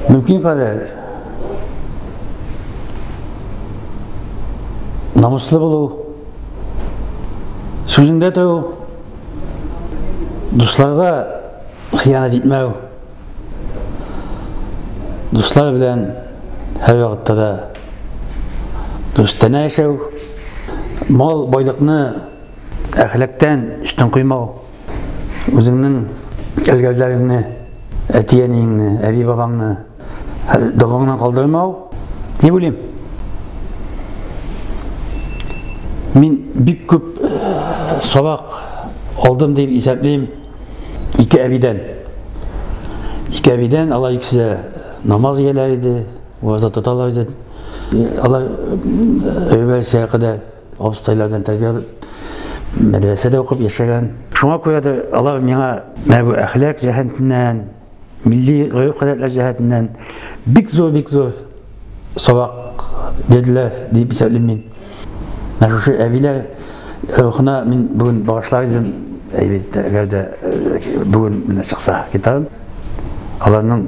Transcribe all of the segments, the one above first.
Мөмкин кадәр намуслы булу, сүзеңдә тору, дусларга хыянәт итмәү, дуслар белән һәрвакытта да дустанә яшәү, мал байлыкны әхлактан өстен куймау, үзеңнең элгәрләреңне, әти-әниеңне, әби-бабаңны догаңнан калдырмау, дип уйлыйм. Мин бик күп сабак алдым дип исәплим ике әбидән. Ике әбидән, алар икесе дә намаз ияләр иде, ураза тоталар иде. Алар революциягә кадәр абыстайлардан тәрбия алып, мәдрәсәдә укып яшәгән. Шуңа күрә дә алар миңа менә бу әхлак җәһәтеннән, милли гореф-гадәтләр җәһәтеннән бик зур, бик зур сабак бирделәр дип исәплим мин. Менә шушы әбиләр рухына мин бүген багышлар идем, әлбәттә, әгәр дә бүген менә чыкса китабым. Аларның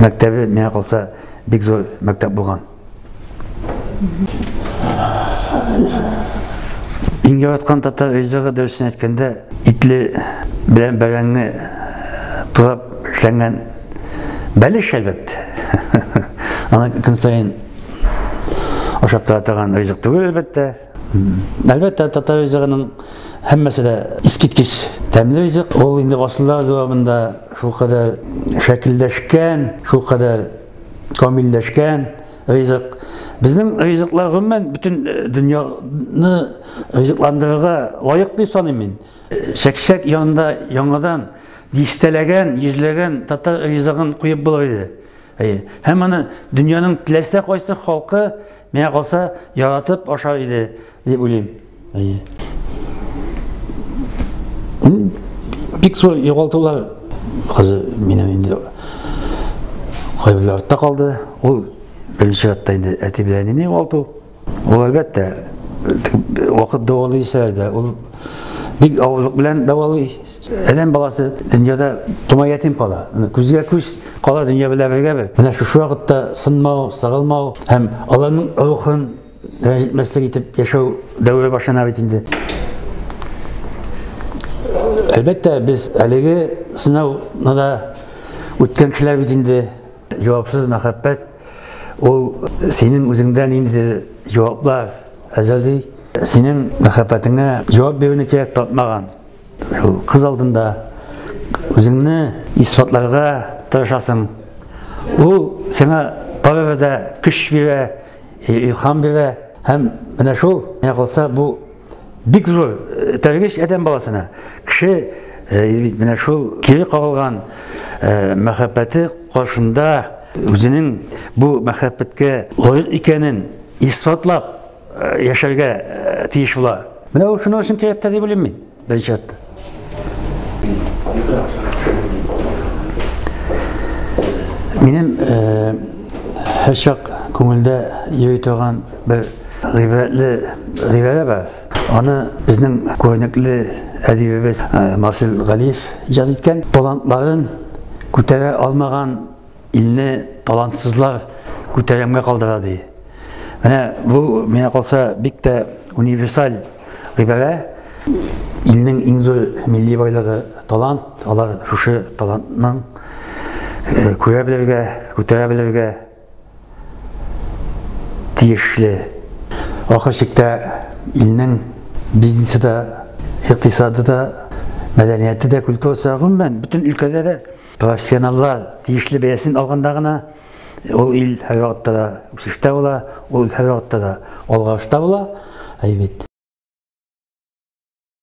мәктәбе миңа калса бик зур мәктәп булган. Иң яраткан татар ризыгы, дөресен әйткәндә, итле белән бәрәңге турап эшләнгән бәлеш, әлбәттә. Аны көн саен ашап тора торган ризык түгел, әлбәттә. Әлбәттә, татар ризыгының һәммәсе дә искиткеч тәмле ризык. Ул инде гасырлар дәвамында шулкадәр шәкелләшкән, шулкадәр камилләшкән ризык. Безнең ризыклар гомумән бөтен дөньяны ризыкландырырга лаек дип саныйм мин. Чәкчәк янында яңадан дистәләгән, йөзләгән татар ризыгын куеп булыр иде. Әйе. Һәм аны дөньяның теләсә кайсы халкы, миңа калса, яратып ашар иде дип уйлыйм. Әйе. Бик зур югалтулар хәзер минем инде кайберләр артта калды. Ул беренче чиратта инде әти белән әнине югалту. Ул әлбәттә вакыт дәвалый дисәләр дә, ул бик авырлык белән дәвалый. Адәм баласы дөньяда тума ятим кала. Күзгә күз кала дөнья белән бергә бер. Менә шушы вакытта сынмау, сыгылмау һәм аларның рухын рәнҗетмәслек итеп яшәү дәвере башлана бит инде. Әлбәттә, без әлеге сынауны да үткән кешеләр бит инде. Җавапсыз мәхәббәт ул синең үзеңдә ниндидер җаваплар әзерли. Синең мәхәббәтеңә җавап бирүне кирәк тапмаган. Шул кыз алдында үзеңне исбатларга тырышасың. Ул сиңа барыбер дә көч бирә, илһам бирә. Һәм менә шул, миңа калса, бу бик зур этәргеч адәм баласына. Кеше бит менә шул кире кагылган мәхәббәте каршында үзенең бу мәхәббәткә лаек икәнен исбатлап яшәргә тиеш була. Менә ул шуның өчен кирәк тә дип уйлыйм мин, беренче чиратта. Минем һәрчак күңелдә йөри торган бер гыйбрәтле гыйбарә бар. Аны безнең күренекле әдибебез Марсель Галиев иҗат иткән. Талантларын күтәрә алмаган илне талантсызлар күтәрәмгә калдыра, ди. Менә бу, миңа калса, бик тә универсаль гыйбарә. Илнең иң зур милли байлыгы талант, алар шушы талантның күрә белергә, күтәрә белергә тиешле. Ахыр чиктә илнең бизнесы да, икътисады да, мәдәнияте дә, культурасы да, гомумән, бөтен өлкәдә дә профессионаллар тиешле бәясен алганда гына ул ил һәрвакытта да үсештә була, ул ил һәрвакытта да алгарышта була. Әйе бит.